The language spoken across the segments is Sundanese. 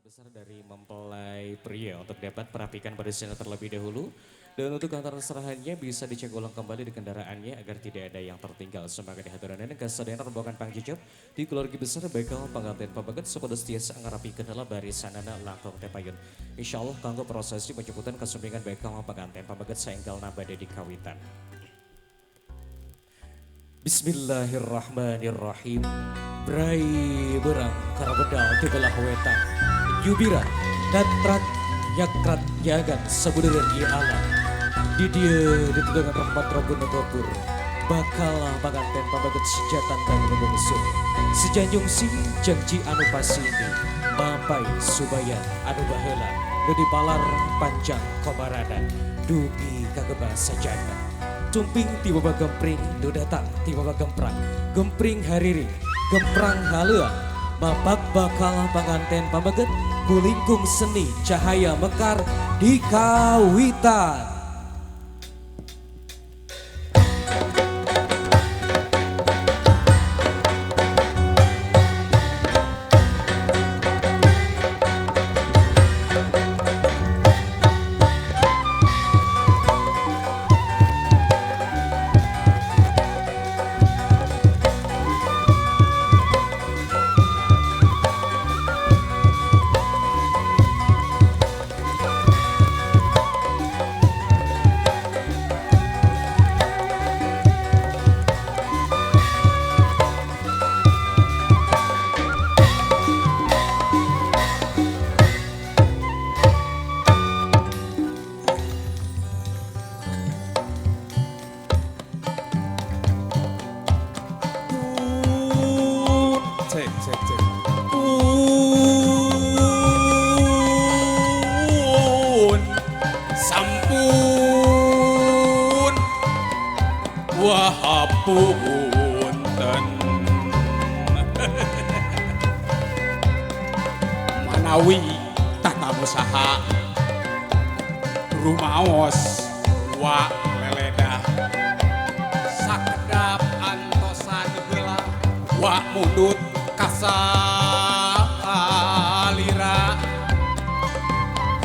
Besar dari mempelai pria untuk dapat merapikan barisannya terlebih dahulu. Dan untuk antaran serahannya bisa dicek ulang kembali di kendaraannya agar tidak ada yang tertinggal. Semoga dihaturan kasadayana rombongan pangjejep di keluarga besar bakal pengantin pameget supados tiasa ngarapikeun heula barisanana langkung tepayun. Insyaallah kanggo prosesi penjemputan kasumpingan bakal pengantin pameget saenggalna bade dikawitan. Bismillahirrahmanirrahim. Brai berang karabedal di belah wetan. Yubira datrat yakrat yagan sabudereun ieu alam. Di dieu ditudangan rahmat Rabbuna Ghafur. Bakal panganten pameget sejatan dan bungsu. Sejanjung sing janji anu pasini. Mapai subayan anu baheula. Nu dipalar panjang kobarana. Dugi kagebah sajana. Tumping tiba gempring, nu datang tiba gemprang. Gempring hariri, gemprang haleuang. Bapak bakal panganten pameget kulingkung seni cahaya mekar di kawitan. Sampun wahapunten manawi tatamu saha rumaos wa leledah sakedap antosan heula wa mundut kasalira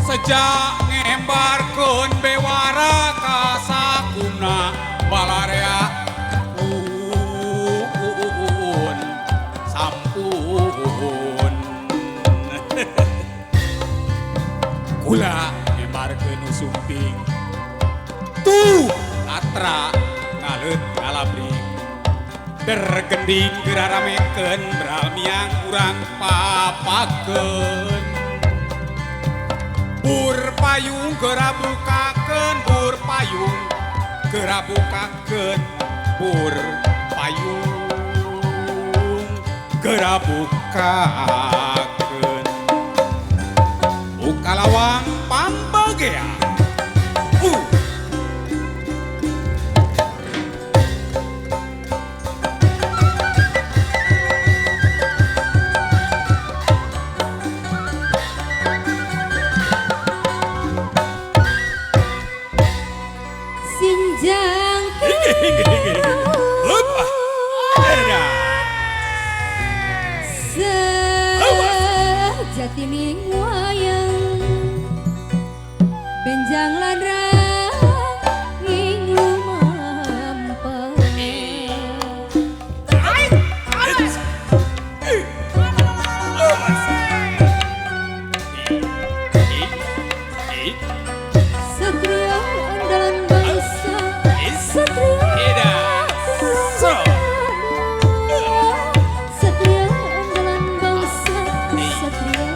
sejak ngembarkeun bewara kasakumna balarea pun sampun kula ngembarkeun sumping tuh atra ngaleut ngalabring dergending geraramekeun beral miang urang papakeun bur payung gerabukakeun bur payung gerabukakeun bur payung gerabukakeun buka lawang pambagea. Sinjang sejatining wayang benjang lan ing lumampah. Satria andalan bangsa, satria satria andalan bangsa, satria satria.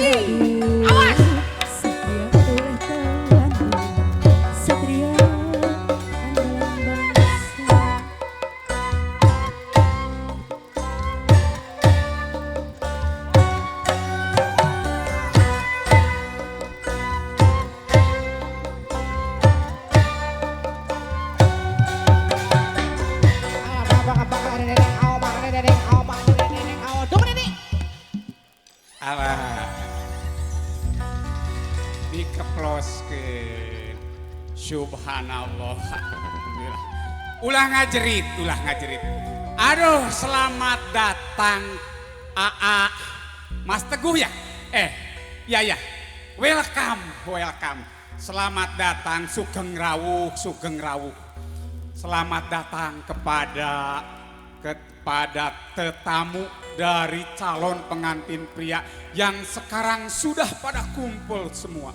lagi. Awas. Satria oleh tawani, satria andalan bangsa. Alah. Dikeploskeun. Subhanallah. Alhamdulillah. Ulah ngajerit, ulah ngajerit. Aduh, selamat datang AA Mas Teguh ya? Ya ya. Welcome, welcome. Selamat datang Sugeng Rawuh, Sugeng Rawuh. Selamat datang kepada tetamu dari calon pengantin pria yang sekarang sudah pada kumpul semua.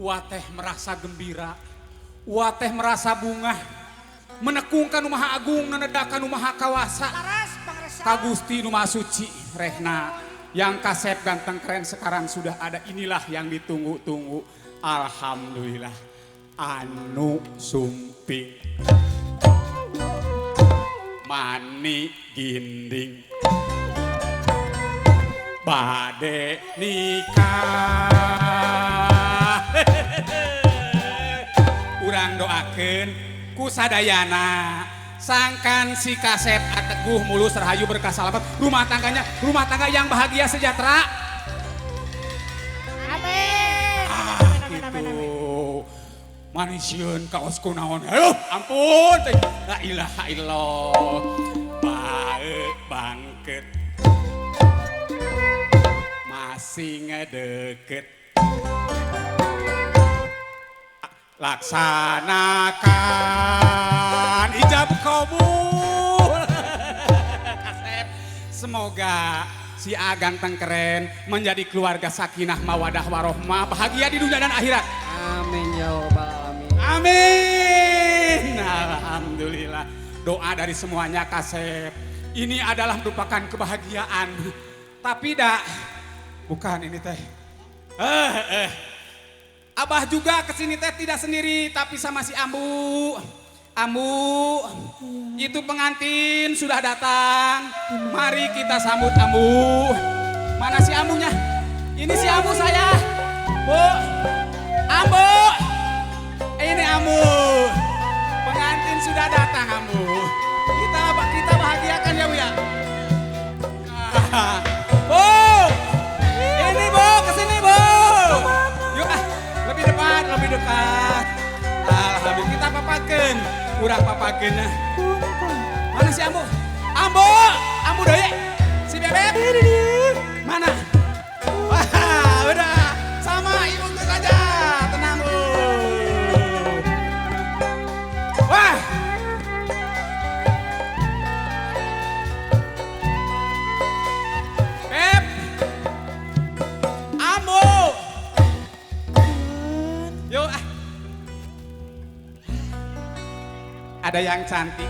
Wateh merasa gembira, wateh merasa bungah, menekungkan Maha Agung, nenedakan Maha Kawasa, ka Gusti nu Maha Suci Rehna, yang kasep ganteng keren sekarang sudah ada. Inilah yang ditunggu-tunggu. Alhamdulillah. Anu sumping mani ginding bade nikah. Urang doakeun ku sadayana sangkan si kasep ateguh mulus rahayu berkah salamet rumah tangganya, rumah tangga yang bahagia sejahtera. Amin. Amin, amin, amin. Manisieun kaos kunaon. Aduh, ampun. La ilaha illallah. Bae bangket. Masih ngedeket. Laksanakan ijab kabul. Kasep. Semoga si A ganteng keren menjadi keluarga sakinah mawadah warohmah, bahagia di dunia dan akhirat. Amin ya rabbal alamin. Amin. Alhamdulillah. Doa dari semuanya kasep. Ini adalah merupakan kebahagiaan. Tapi dak, bukan ini teh. Abah juga kesini teh tidak sendiri, tapi sama si Ambu. Ambu, itu pengantin sudah datang. Mari kita sambut Ambu. Mana si Ambunya? Ini si Ambu saya. Bu, Ambu. Ini Ambu. Pengantin sudah datang Ambu. Kita bahagiakan ya Bu ya. Bu, ini Bu, kesini Bu. Yuk ah, lebih depan, lebih dekat. Alhamdulillah kita papakeun, urang papakeun. Mana si Ambu? Ambu, Ambu deui. Si Bebek. Mana? Wah, udah sama ibu saja. Tenang Bu. Wah. Beb. Ambu. Yuk ah. Ada yang cantik.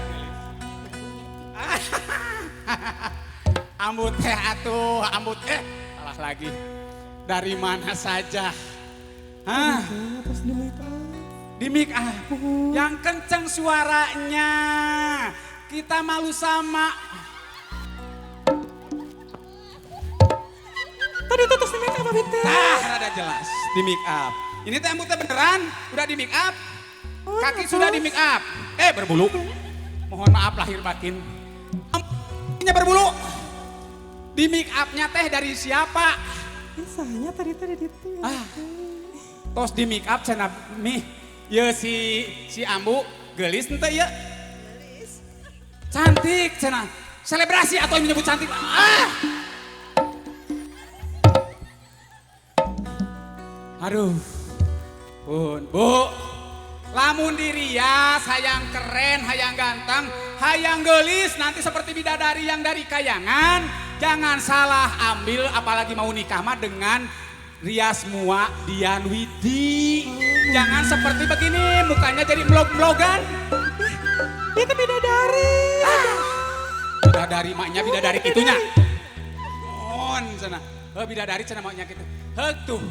Ambu teh atuh, ambu teh. Salah lagi. Dari mana saja? Hah? Di mic up. Yang kenceng suaranya. Kita malu sama. Tadi tuh terus di mic up apa teh? Nah, rada jelas di mic up. Ini teh ambu teh beneran udah di mic up. Kaki sudah di make up. Berbulu. Mohon maaf lahir batin. Ambunya berbulu. Di make upnya teh dari siapa? Misalnya tadi tadi itu. Ah. Tos di make up cenah mih. Ye si Ambu gelis henteu ieu. Gelis. Cantik cenah. Selebrasi atau menyebut cantik. Ah. Aduh. Bun, Bu. Lamun dirias, hayang keren, hayang ganteng, hayang gelis, nanti seperti bidadari yang dari kayangan. Jangan salah ambil, apalagi mau nikah mah dengan rias mua Dian Widi. Jangan seperti begini, mukanya jadi mlog-mlogan. Itu bidadari. Ah, bidadari maknya, bidadari itunya. Mohon sana. Heuh bidadari cenah maunya gitu. Heuk tuh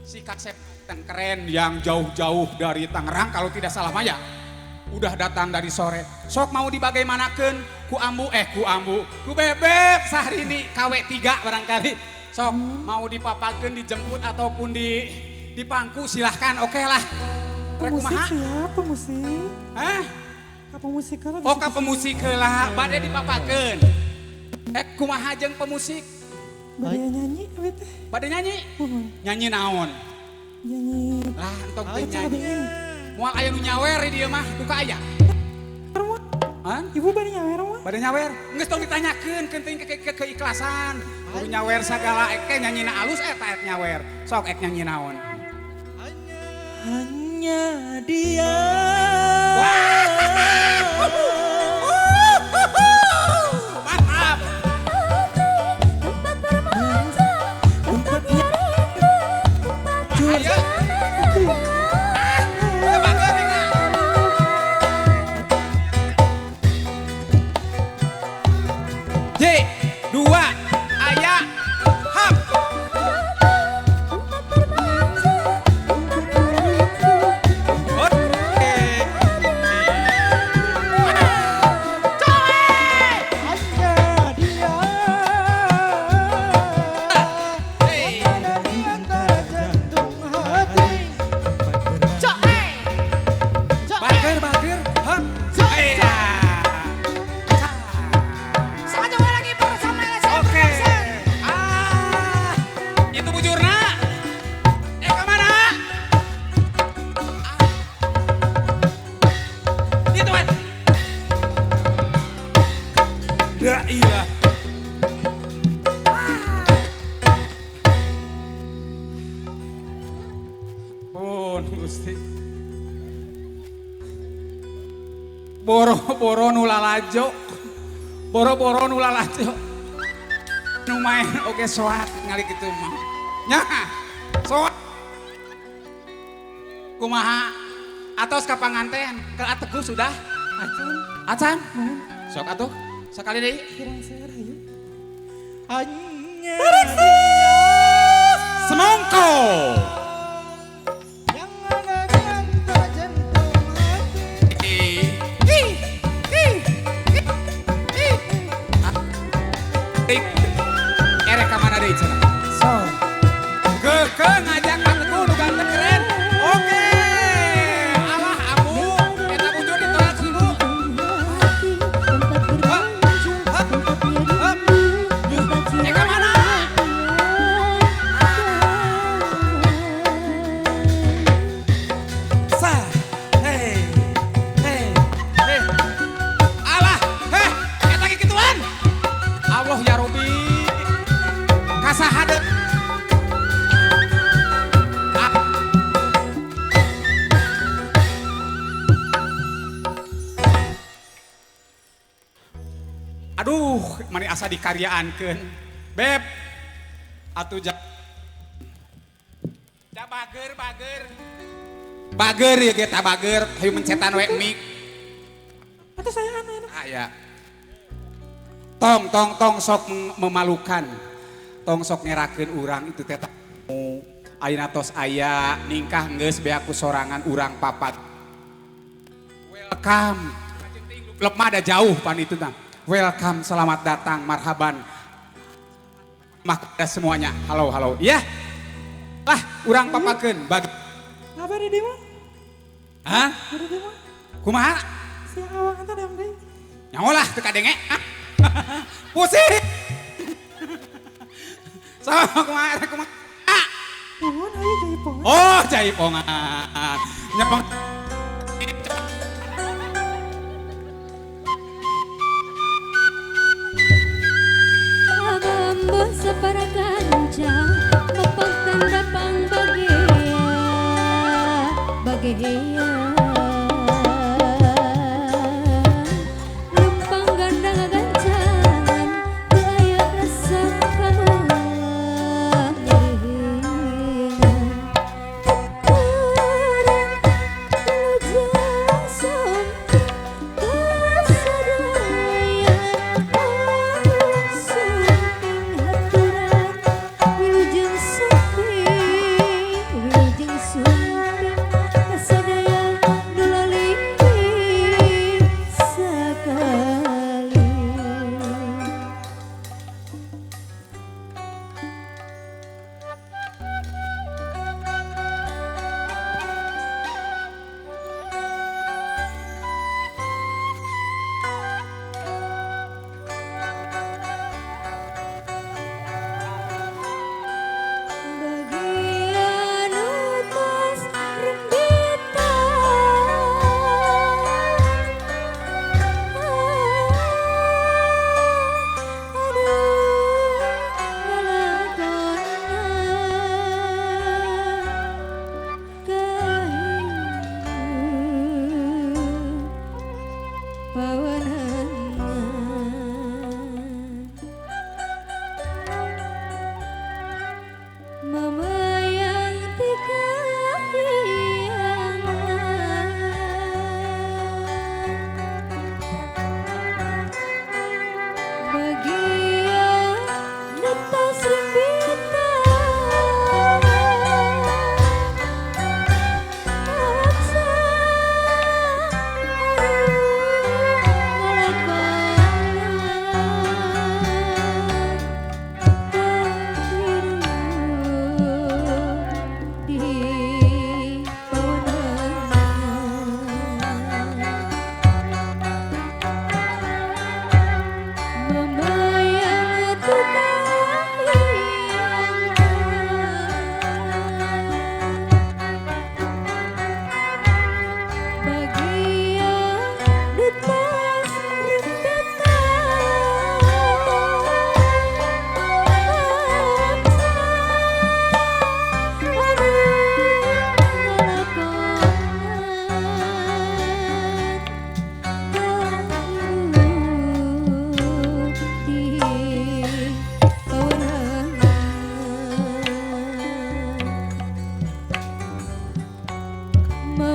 si kasep keren yang jauh-jauh dari Tangerang kalau tidak salah mah ya. Udah datang dari sore. Sok mau dibagaimanakeun ku ambu ku bebek Sahrini KW 3 barangkali. Sok mau dipapakeun dijemput ataupun di pangku silahkan oke lah. Pemusik siap, pemusik. Hah? Ka pemusik heula. Oh, ka pemusik heula, bade dipapakeun. Kumaha jeung pemusik? Bade nyanyi we teh. Bade nyanyi? Nyanyi naon? Nyanyi. Lah, entong teu nyanyi. Moal aya nu nyawer di dieu mah, duka aya. Hah? Ibu bade nyawer mah? Bade nyawer. Geus tong ditanyakeun, keun ke keikhlasan. Kudu nyawer sagala ek nyanyina alus eta ek nyawer. Sok ek nyanyi naon? Hanya dia. Mantap. Ayo. J, 2, aya, hap. Boro-boro nu lalajo, boro-boro nu lalajo, nu main oke soak ngali kitu mah. Nya, soak. Kumaha? Atos ka panganten, ke Teguh sudah? Acan. Acan? Sok atuh, sekali deui. Kirang seueur hayu. Semongko. Erek ka mana deui cenah? So. Geukeuh ngajak ka Teguh nu ganteng keren. Oke. Alah ambu, eta bujur ditolak ibu. Eka mana? Sa. Hey. Hey. Hey. Alah, heh, eta kikituan. Allah ya Robi. Kasahade. Aduh, mani asa dikaryaankeun. Beb. Atuh ja bager bager. Bager ya ge ta bager, hayu mencetan we mik. Atuh saya anu. Ah ya. Tong tong tong sok memalukan. Tong sok ngerakeun urang itu teh ayeuna tos aya ningkah geus beaku sorangan urang papat. Welcome. Lep mah ada jauh pan itu tah. Welcome, selamat datang, marhaban. Maka semuanya. Halo halo. Ya. Lah urang papakeun bagi. Apa di dieu mah? Hah? Di dieu mah? Kumaha? Si awang eta deui deui. Nyaho lah teu kadenge. Pusing. Sama kumaha kumaha. Nuhun aya jaipongan. Oh, jaipongan. Nyepong. Abambo sapara kanca mapagtanda pang bagea bagea lempang gandang gancangan teu aya rasa kaluar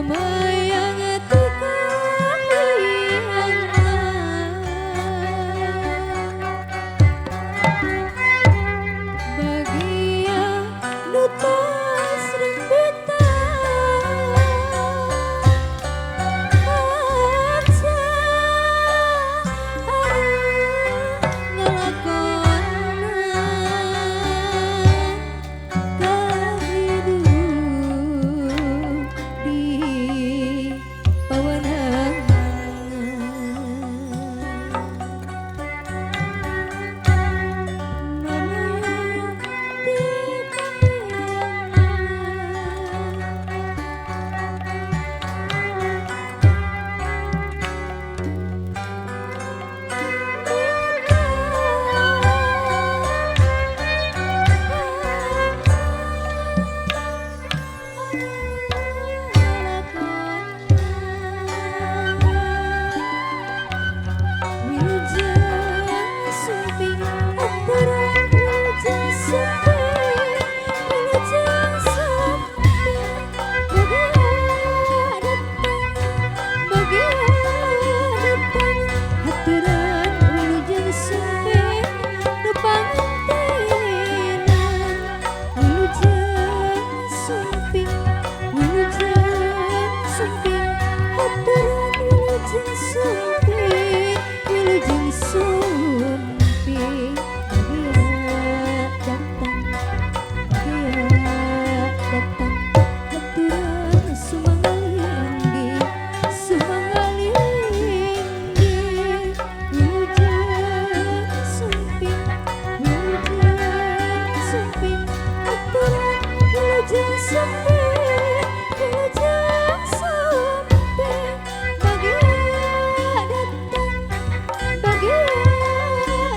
Mamayang tukang bagia nu tos rembitan aja ngalakonan kahidup di pawenangan. Mamayang di pambiangan. Wilujeng sumping, bagia datang, bagia datang, haturan sumangalinggi, sumangalinggi. Wilujeng sumping, wilujeng sumping, haturan wilujeng sumping, wilujeng sumping, bagia datang, bagia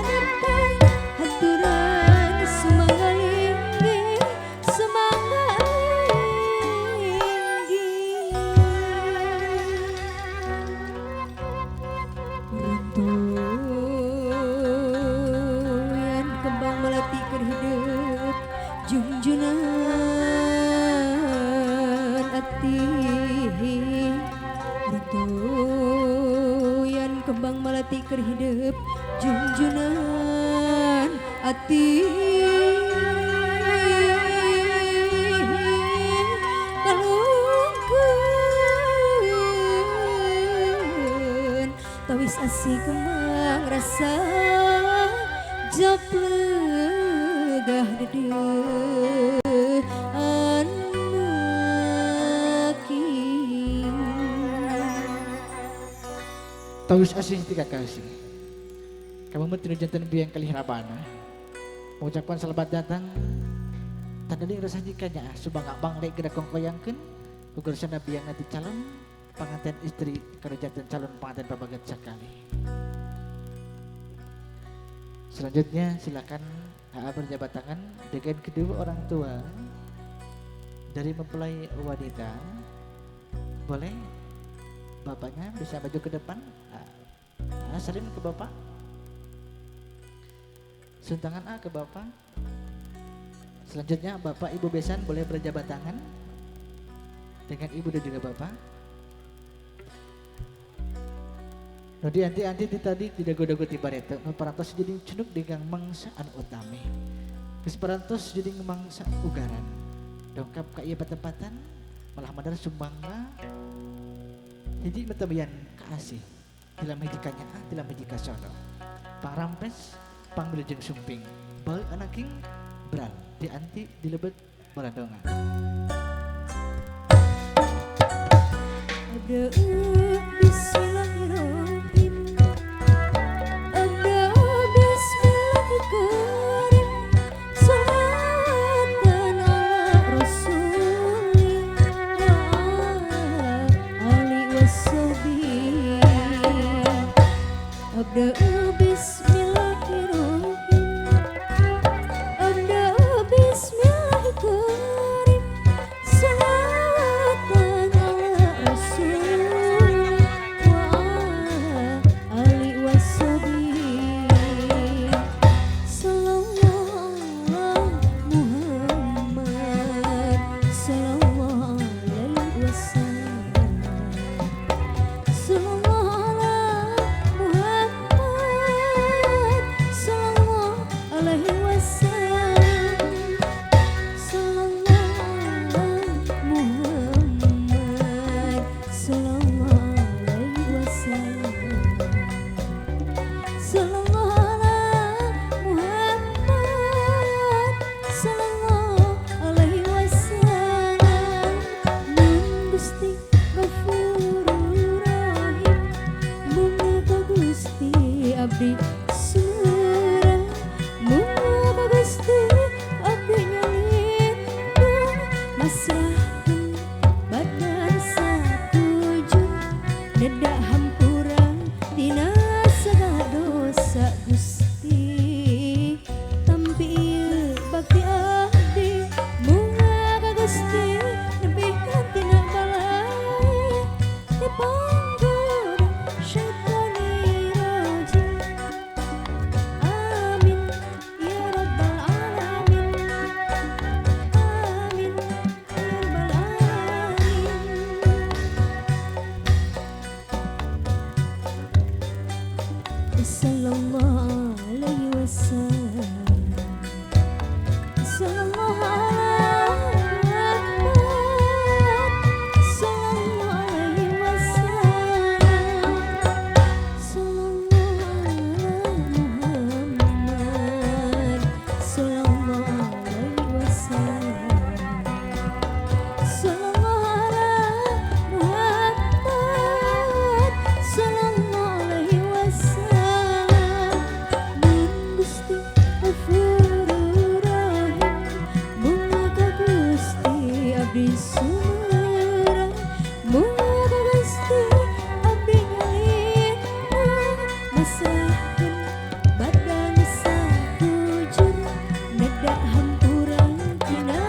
datang, haturan sumangalinggi, sumangalinggi. Runtuyan kembang melati keur hidup jungjunan ati. Runtuyan kembang melati keur hidup jungjunan ati. Kalungkeun tawis asih kembang rasa joplegah deudeuh anaki. Tawis asih tiga kasih. Kamu menteri jantan biang kalih rabana. Mengucapkan selamat datang. Tanda ning rasa jikanya subang abang lek gerak kongkoyangkeun. Ugur sana biang nanti calon pengantin istri kalau jantan calon pengantin pabagat sekali. Selanjutnya silakan HA berjabat tangan dengan kedua orang tua dari mempelai wanita. Boleh bapaknya bisa maju ke depan. Ah, salim ke bapak. Suntangan A ke bapak. Selanjutnya bapak ibu besan boleh berjabat tangan dengan ibu dan juga bapak. Nu di anti-anti ti tadi tidak goda-godi bareto, nu parantos jadi cunuk dengan mangsa anu utami. Geus parantos jadi mangsa ugaran. Dongkap ka ieu patempatan malah madar sumbangna hiji metebian kaasih. Tilam hiji kanyaah, tilam hiji kasono. Pangrampes, pangbilujeng sumping. Balik anaking beral di anti di lebet baladongan. Abda bismillahirrahmanirrahim. Abda bismillahirrahmanirrahim. Salatan ala rasulih wa ala ali washabihi. Abda bismillahirrahmanirrahim. Abda bismillahirrahmanirrahim. Salatan ala rasulih Masrahkeun badan sakujur neda hampura tina sagala dosa Gusti. Tampi ieu bakti abdi munga ka Gusti nebihkeun tina balai ti panggoda syaitani rajim. Amin ya rabbal alamin. Amin ya rabbal alamin. Sallallahu alaihi wasallam. Sallallahu ala Muhammad. Sallallahu alaihi wasallam. Sallallahu ala Muhammad. Sallallahu alaihi wasallam. Sallallahu ala Muhammad. Sallallahu alaihi wasallam. Nun Gusti Ghafurur Rahim, bunga ka Gusti abdi sumerang, bunga ka Gusti abdi nyalindung, masrahkeun badan sakujur neda hampura tina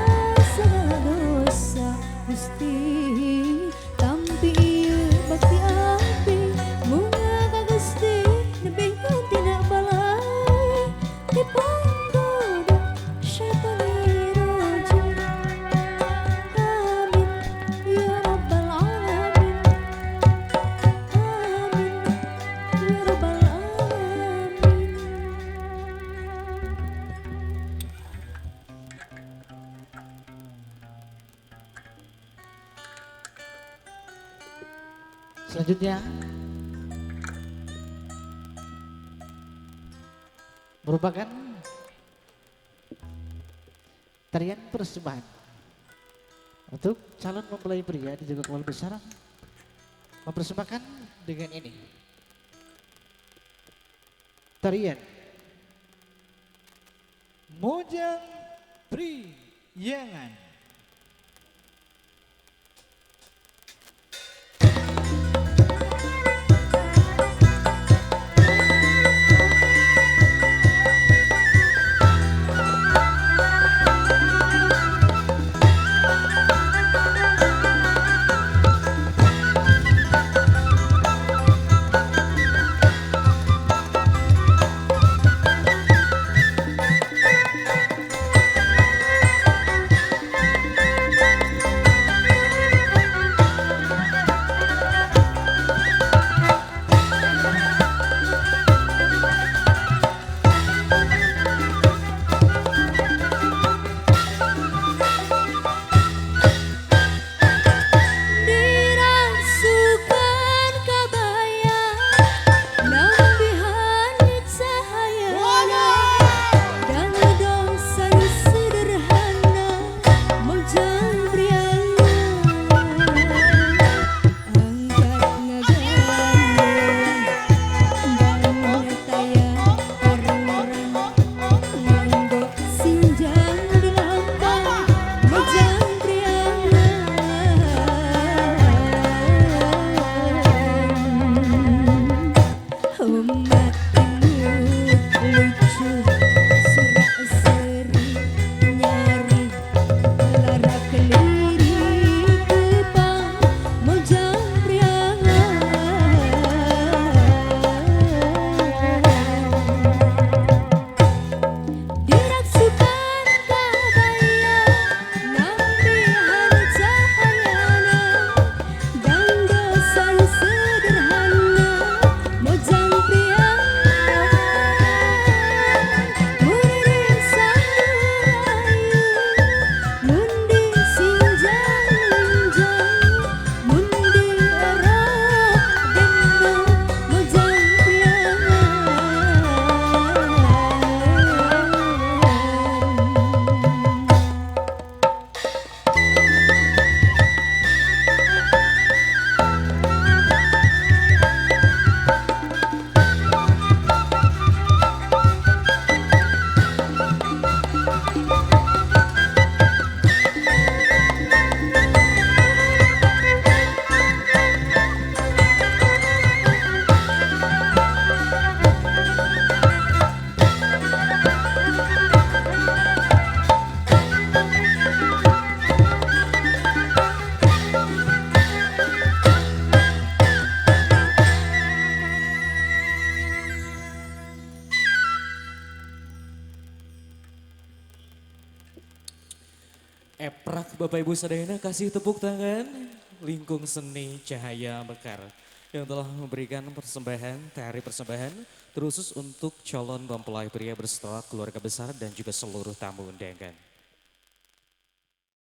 sagala dosa Gusti. Tampi ieu bakti abdi munga ka Gusti nebihkeun tina balai ti panggoda syaitani rajim. Amin ya rabbal alamin. Amin ya rabbal alamin. Selanjutnya merupakan tarian persembahan untuk calon mempelai pria dan juga keluarga besar mempersembahkan dengan ini tarian Mojang Priangan. Sallallahu Prak Bapak Ibu sadayana kasih tepuk tangan Lingkung Seni Cahaya Mekar yang telah memberikan persembahan, tari persembahan terkhusus untuk calon mempelai pria beserta keluarga besar dan juga seluruh tamu undangan.